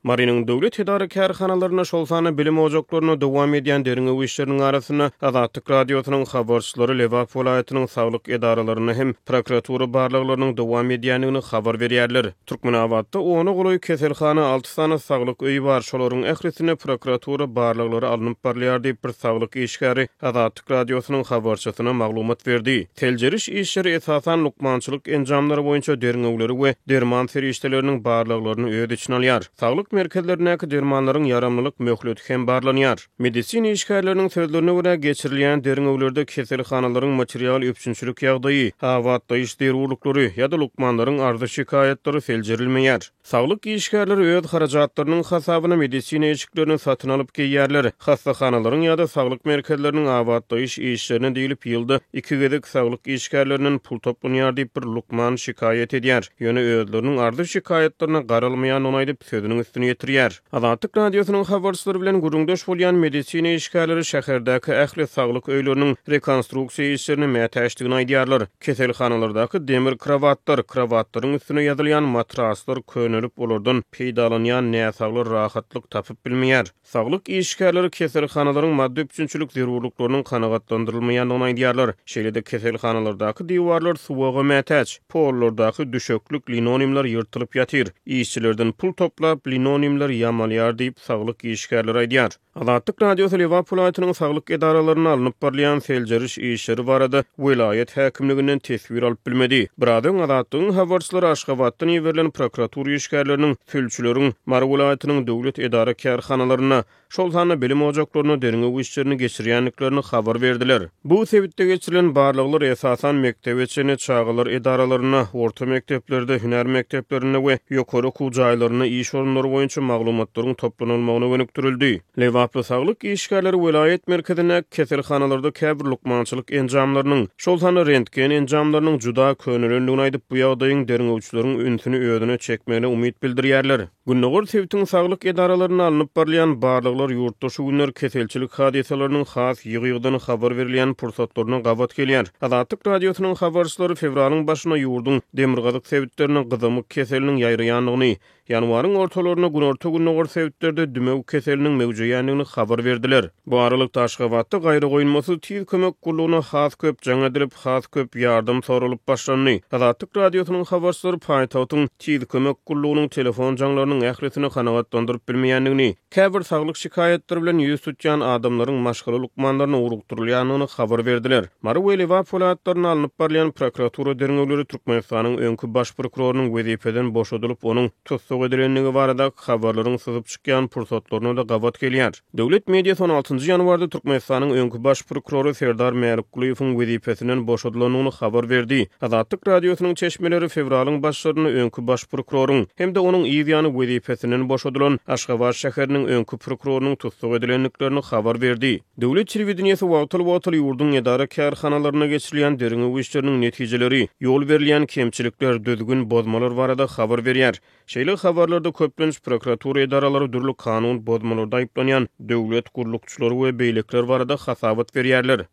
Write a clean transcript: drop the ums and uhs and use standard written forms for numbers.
Marynyň döwlet edara-kärhanalarynda, şol sanda bilim ojaklarynda dowam edýän derňew işleriniň arasynda, Azatlyk Radiosynyň habarçylary Lebap welaýatynyň saglyk edaralarynda hem prokuratura barlaglarynyň dowam edýändigini habar berýärler. Türkmenabatda ona golaý keselhana, alty sany saglyk öýi bar, şolaryň ählisinde prokuratura barlaglary alnyp barylýar diýip, bir saglyk işgäri Azatlyk Radiosynyň habarçysyna maglumat berdi. Seljeriş işleri esasan lukmançylyk enjamlary boýunça derňewleri we derman serişdeleriniň barlaglaryny öz içine alýar. Saglyk merkezlerindäki dermanlaryň ýaramlylyk möhleti hem barlanýar. Medisina işgärleriniň sözlerine görä, geçirilýän derňewlerde keselhanalaryň material üpjünçilik ýagdaýy, abatlaýyş zerurlyklary ýa-da lukmanlaryň arzy-şikaýatlary seljerilmeýär. Saglyk işgärleri öz harajatlarynyň hasabyna medisina eşiklerini satyn alyp geýýärler. Hassahanalaryň ýa-da saglyk merkezleriniň abatlaýyş işlerine diýlip ýylda iki gezek saglyk işgärlerinden pul toplanýar diýip bir lukman şikaýat edýär. Ýöne özleriniň arzy-şikaýatlaryna garalmaýandygyny aýdyp, sözüniň üstüni ýetirýär. Azatlyk Radiosynyň habarçylary bilen gürrüňdeş bolýan medisina işgärleri şäherdäki ähli saglyk öýleriniň rekonstruksiýa işlerine mätäçdigini aýdýarlar. Keselhanalardaky demir krowatlar, krowatlaryň üstüne ýazylýan matraslar könelip, olardan peýdalanýan näsaglar rahatlyk tapyp bilmeýär. Saglyk işgärleri keselhanalaryň maddy üpjünçilik zerurlyklarynyň kanagatlandyrylmaýandygyny aýdýarlar. Şeýle-de keselhanalardaky diwarlar suwaga mätäç. Pollardaky düşeklik linonimler ýyrtylyp ýatyr. Işçilerden pul toplap, linonimler ýamalýar diýip, saglyk işgärleri aýdýar. Azatlyk Radiosy Lebap welaýatynyň saglyk edaralarynda alnyp barylýan seljeriş işleri barada welaýat häkimliginden teswir alyp bilmedi. Biraz öň Azatlygyň habarçylary Aşgabatdan iberilen prokuratura işgärleriniň, sülçüleriň Mary welaýatynyň döwlet edara-kärhanalarynda, şol sanda bilim ojaklarynda derňew işlerini geçirýändiklerini habar berdiler. Bu sebitde geçirilen barlaglar esasan mekdebe çenli çagalar edaralarynda, orta mekdeplerde, hünär mekdeplerinde we ýokary okuw jaýlarynda iş orunlary boýunça maglumatlaryň toplanylmagyna gönükdirildi. Lebaply saglyk işgärleri welaýat merkezindäki keselhanalarda käbir lukmançylyk enjamlarynyň, şol sanda rentgen enjamlarynyň juda könelendigini aýdyp, bu ýagdaýyň derňewçileriň ünsüni özüne çekmegine umyt bildirýärler. Gündogar sebitiň saglyk edaralarynda alnyp barylýan barlaglar ýurtda şu günler keselçilik hadysalarynyň has ýygy-ýygydan habar berilýän pursatlaryna gabat gelýär. Azatlyk Radiosynyň habarçylary fewralyň başynda ýurduň demirgazyk sebitlerinde gyzamyk keseliniň ýaýraýandygyny, ýanwaryň ortalarynda günorta-gündogar sebitlerde dümew keseliniň möwjeýändigini habar berdiler. Bu aralykda, Aşgabatda gaýragoýulmasyz tiz kömek gullugyna has köp jaň edilip, has köp ýardam soralyp başlandy. Azatlyk Radiosynyň habarçylary paýtagtyň Tiz kömek gullugynyň telefon jaňlarynyň ählisini kanagatlandyryp bilmeýändigini, käbir saglyk şikaýatlary bilen ýüz tutýan adamlaryň maşgala lukmanlaryna ugrukdyrylýandygyny habar berdiler. Mary we Lebap welaýatlarynda alnyp barylýan prokuratura derňewleri Türkmenistanyň öňki baş prokurorynyň wezipeden boşadylyp, onuň tussag edilendigi baradaky habarlaryň syzyp çykýan pursatlaryna-da gabat gelýär. Döwlet mediasy on altynjy ýanwarda Türkmenistanyň öňki baş prokurory Serdar Mälikgulyýewiň wezipesinden boşadylandygyny habar berdi. Azatlyk Radiosynyň çeşmeleri fewralyň başlarynda öňki baş prokuroryň hem-de onuň yz ýany wezipesinden boşadylan Aşgabat şäheriniň öňki prokurorynyň tussag edilendiklerini habar berdi. Döwlet telewideniýesi wagtal-wagtal ýurduň edara-kärhanalarynda geçirilýän derňew işleriniň netijeleri, ýol berilýän kemçilikler, düzgün bozmalar barada habar berýär. Şeýle habarlarda köplenç prokuratura edaralary dürli kanun bozmalarda aýyplanýan döwlet gullukçylary we beýlekiler barada hasabat berýärler.